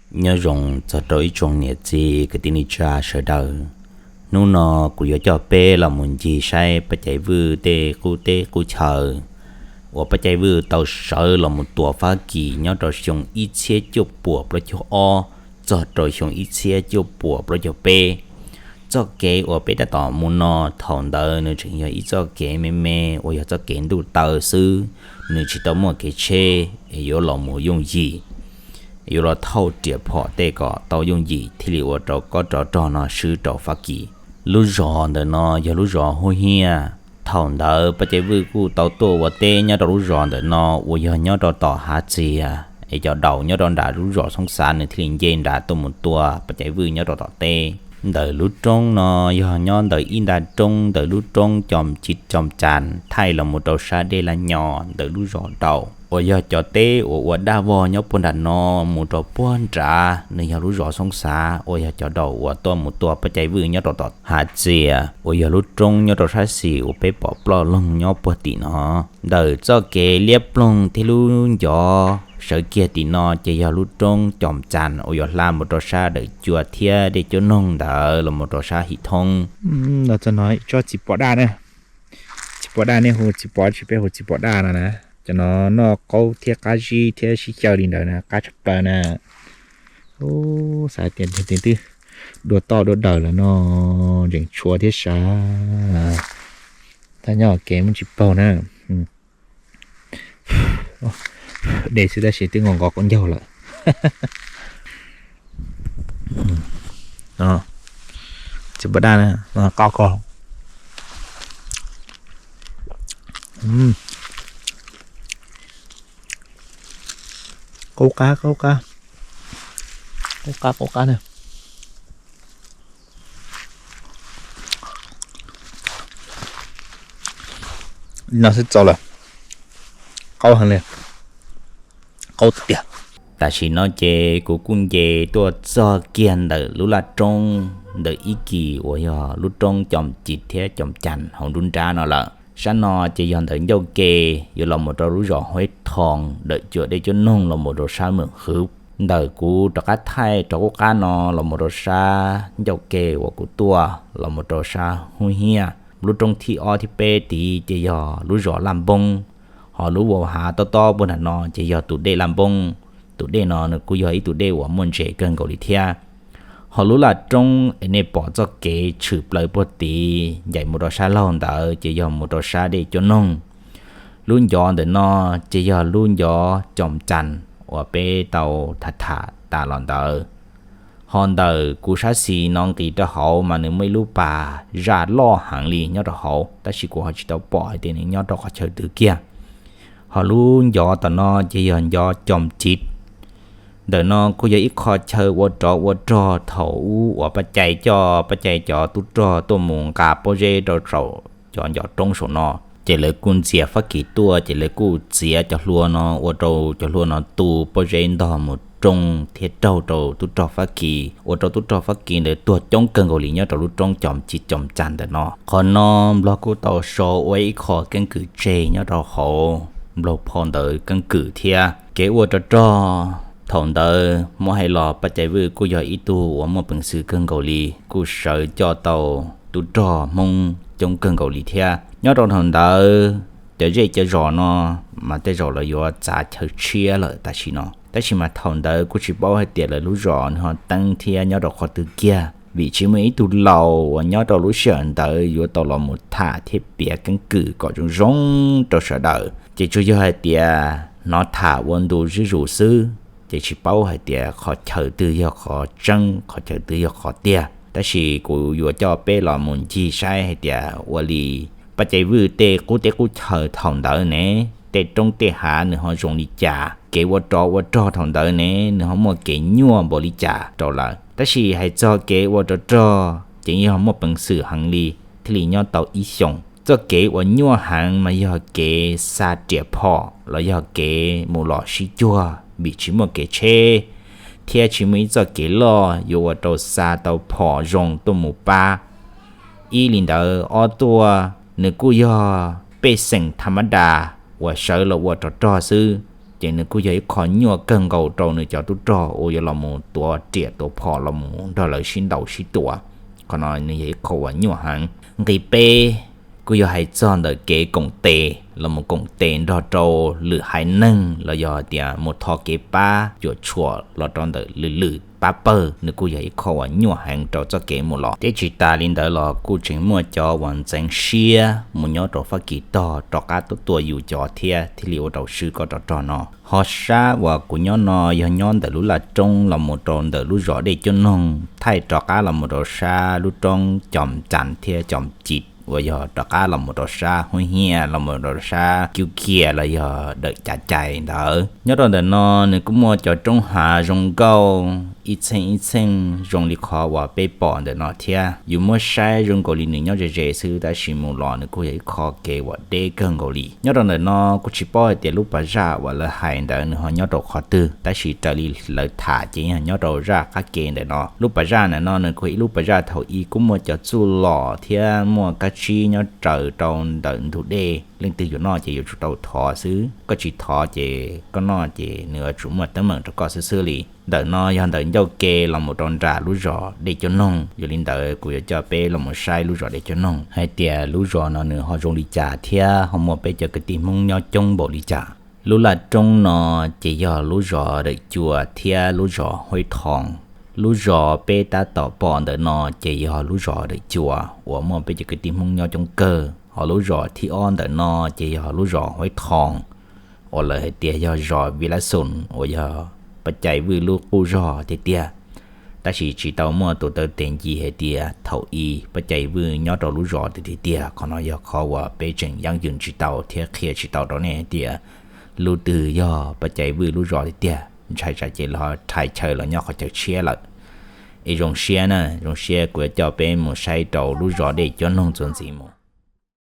Nyob zoo txog rau ib tsoom niam txiv kwv tij neej tsa sawv daws. Hnub no kuv yuav coj peb los mus ncig saib Paj Cai Vwj tej qub teb qub chaw uas Paj Cai Vwj tau sawv los mus tua Fab Kis nyob rau xyoo ib txhiab cuaj puas plaub caug ob txog rau xyoo ib txhiab cuaj puas plaub caug peb. Txoj kev uas peb tab tom mus no, thaum ntawd nws tseem yog ib txoj kev me me uas yog txoj kev ntuj taw xwb, nws tsis tau muaj kev tsheb es yuav los mus yooj yim, yuav los thauj riam phom tej kom tau yooj yim thiaj li ua rau kob rov rog no swb rau Fab Kis. Lub zos ntawm no yog lub zos Hub Hiaj. Thaum ntawd Paj Cai Vwj kuj tau tuaj ua teb nyob rau lub zos ntawm no uas yog nyob rau tom Hav Txias, es cov daus nyob rau nram lub zos Xoob Xav nws thiaj li nce nrad tuaj mus tua Paj Cai Vwj nyob rau tom teb. Ntawm lub roob no yog nyob ntawm ib nta roob ntawm lub roob Coo Ci Coo Cas thaij los mus rau sab dej Laj Nyo ntawm lub zos daus uas yog cov teb uas ua daj vog nyob puag nram no mus rau puag nrad nws yog lub zos Xoob Xav uas yog cov daus uas tuaj mus tua Paj Cai Vwj nyob rau tom Hav Txias uas yog lub roob nyob rau sab xis uas peb pom ploj loog nyob puag tim no. Ntawm txoj kev liab ploog thiab lub ncov sawv kiag tim no ces yog lub roob Coo Cas uas yuav hla mus rau sab Dawm Cua thiab dej Cuab Noog ntawd los mus rau sab Him Thoob. Los txog no ib tsob txiv pos daj na. Txiv pos daj nej hu txiv pos tsis, peb hu txiv pos daj no na. Cov no noj qaub thiab qab zib thiab sib xyaw li ntawd na, qab tshaj plaws na. Ub, xav tias twb dua toj dua daws lawm no, tseem tshuav thiab sav. Thaj nyob kev muab tsis paug na. De xwb tab sis twb nqos nqos qaub ncaug lawm. Txiv pos daj na, qaub ko. Qaub qab, qaub qab, qaub qab, qaub qab na. No xwb txaus lawm. Qaub heev li, qaub tiag. Tam sim no ces kuv kuj nce tuaj txog kiag ntawm lub laj roob ntawm ib kis uas yog lub roob Coo Ci thiab Coo Cas hauv nruab nrab no lawm. Sab no ces yog ntawm ncauj ke yuav los mus rau lub zos Huab Thoo, Dawm Cua, dej Cuab Noog los mus rau sab Meem Hwv. Ntawm kuv rov qab thaij rov qub qab no los mus rau sab ncauj ke uas kuv tuaj los mus rau sab Hub Hiaj. Lub roob thib ob thib peb tid ces yog lub zos Laj Npoob, ho lub vau hav tob tob puag nram no ces yog tus dej Laj Npoob. Tus dej no nws kuj yog ib tug dej uas muaj ntses kawg nkaus li thiab. Ho lub laj roob es nej pom txoj kev tshwm plaws puag tid ncaim mus rau sab laug ntawd ces yog mus rau sab dej Cuab Noog. Lub ncov ntawm no ces yog lub ncov Coo Cas uas peb tau tham tham tas los ntawd. Ho ntawm kuv sab xis no nqis rau hauv mas nws muaj ib lub pas zaj loj heev li nyob rau hauv, tab sis kuv ho tsis tau pom hais tias nws nyob rau qhov chaw twg kiag. Ho lub ncov tom no ces yog ncov Coo Ci. Ntawm no kuj yog ib qho chaw ua rov ua rog thaum ub uas Paj Cai coj Paj Cai cov tub rog tuaj mus nqa pob zeb rau saum cov ncov roob saum no. Ces lawv kuj ntxias Fab Kis tuaj ces lawv kuj txiav cov hlua no ua rau cov hlua no tu pob zeb ntog mus rooj thiab raug rau tub rog Fab Kis, ua rau tub rog Fab Kis ntawd tuag coob kawg nkaus li nyob rau lub roob Coo Ci Coo Cas ntawm no. Qhov no Nplog kuj tau sau ua ib qho keeb kwm tseg nyob rau hauv, Nplog phau ntawv keeb kwm thiab. Kev ua rov rog thaum ntawd muab hais los Paj Cai Vwj kuj yog ib tug uas muaj peev xwm kawg nkaus li, kuj sawv coj tau tub rog Hmoob coob kawg nkaus li thiab. Nyob rau thaum ntawd cov zej cov zos no mas tej zaum lawv yuav txav chaw tshiab lawm tam sim no, tab sis mas thaum ntawd kuj tsis paub hais tias lawv lub zos nws ho teeb thiab nyob rau qhov twg kiag, vim tsis muaj ib tug laus uas nyob rau lub sij hawm ntawd yuav tau los mus tham thiab piav keeb kwm kom zoo zoo rau sawv daws. Ces tsuas yog hais tias hnov tham ua ntu zuj zus xwb, ces tsis paub hais tias qhov chaw twg yog qhov tseeb, qhov chaw twg yog qhov tiag. Tab sis kuv yuav coj peb los mus ncig saib hais tias ua li Paj Cai Vwj tej qub teb qub chaw thaum ntawd ne, tej roob tej hav nws ho zoo li cas, kev ua rov ua rog thaum ntawd ne nws ho muaj kev nyuaj npaum li cas rau lawm. Tab sis hais txog kev ua rov rog ces yog muaj peev xwm heev li, thiaj li nyob tau ib xyoos. Txoj kev uas nyuaj heev mas yog kev xa riam phom los yog kev mus los sib cuag vim tsis muaj kev tsheb thiab tsis muaj ib txoj kev loj yuav ua rau xa tau phom zoo tuaj mus pab. Ib li ntawd ob tuaj nws kuj yog pej xeem tha mab das uas sawv los ua rov rog xwb. ces nws kuj yog ib qho nyuaj kawg nkaus rau nws cov tub rog uas yuav los mus tuav riam tuav phom los mus nrog lawv sib ntaus sib tua. Qhov no nws yog ib qho uas nyuaj heev. Nqis peb kuj yog hais txog ntawm kev koom tes los mus koom tes nrog rau lwm haiv neeg los yog tias mus thov kev pab cuam tshuam los rau ntawm lwm lwm pab pawg, nws kuj yog ib qho uas nyuaj heev rau txoj kev mus los. Thiab tsis tas li ntawd los kuj tseem muaj cov uas ntxeev siab mus nyob rau Fab Kis tog rov qab tuaj tua yus cov thiab thiaj li ua rau swb koj rov rog no. Ho sab uas kuv nyob no yog nyob ntawm lub laj roob los mus rau ntawm lub zos Dej Cuab Noog, thaij rov qab los mus rau sab lub roob Cos Cas thiab Cos Cim uas yog rov qab los mus rau sab Hoob Hiaj los mus rau sab Kiub Kiag los yog Dawm Cav Cai ntawd. Nyob rau ntawm no nws kuj muaj cov roob hav zoo nkauj ib txheej ib txheej zoo li qhov uas peb pom ntawm no thiab. Yus muab saib zoo nkaus li nws nyob ze ze xwb tab sis mus los nws kuj yog ib qho kev uas deb kawg nkaus li. Nyob rau ntawm no kuj tsis paub hais tias lub pas zaj uas lawv hais ntawd nws ho nyob rau qhov twg, tab sis raws li lawv tham ces yog nyob rau zaj qab ke ntawm no. Lub pas zaj ntawm no nws kuj ib lub pas zaj thaum ub kuj muaj cov txuj lom thiab muaj kab tsib nyob raws rau ntawm ntug dej, leej twg yuav noj ces yuav tsum tau thov xwb, koj tsis thov ces koj noj ces nws yuav tsum muaj teeb meem rau koj xwb xwb li. Ntawm no yog ntawm ncauj ke los mus rau nram lub zos Dej Cuab Noog. Yog li ntawd kuv yuav coj peb los mus saib lub zos Dej Cuab Noog hais tias lub zos no nws ho zoo li cas thiab ho muaj peb cov kwv tij Hmoob nyob coob npaum li cas. Lub laj roob no ces yog lub zos Dawm Cua thiab lub zos Huaib Thoo. Lub zos peb tab tom pom ntawm no ces yog lub zos Dawm Cua uas muaj peb cov kwv tij Hmoob nyob coob kawg. Ho lub zos thib ob ntawm no ces yog lub zos Huaib Thoo uas lawv hais tias yog zos Vij Lab Xoos uas yog Paj Cai Vwj lub qub zog tiag tiag. Tab sis tsis tau muaj tus taw tes ncig hais tias thaum ub Paj Cai Vwj nyob rau lub zos tiag tiag tiag. Qhov no yog qhov uas peb tseem yeeb yws tsis tau thiab qhia tsis tau rau nej hais tias lub twg yog Paj Cai Vwj lub zos tiag tiag, ntshai tsam ces los rhais chaw los nyob qhov chaw tshiab lawm. Es zoo siab na, zoo siab kuv yuav coj peb mus saib rau lub zos Dej Cuab Noog txuas ntxiv mus.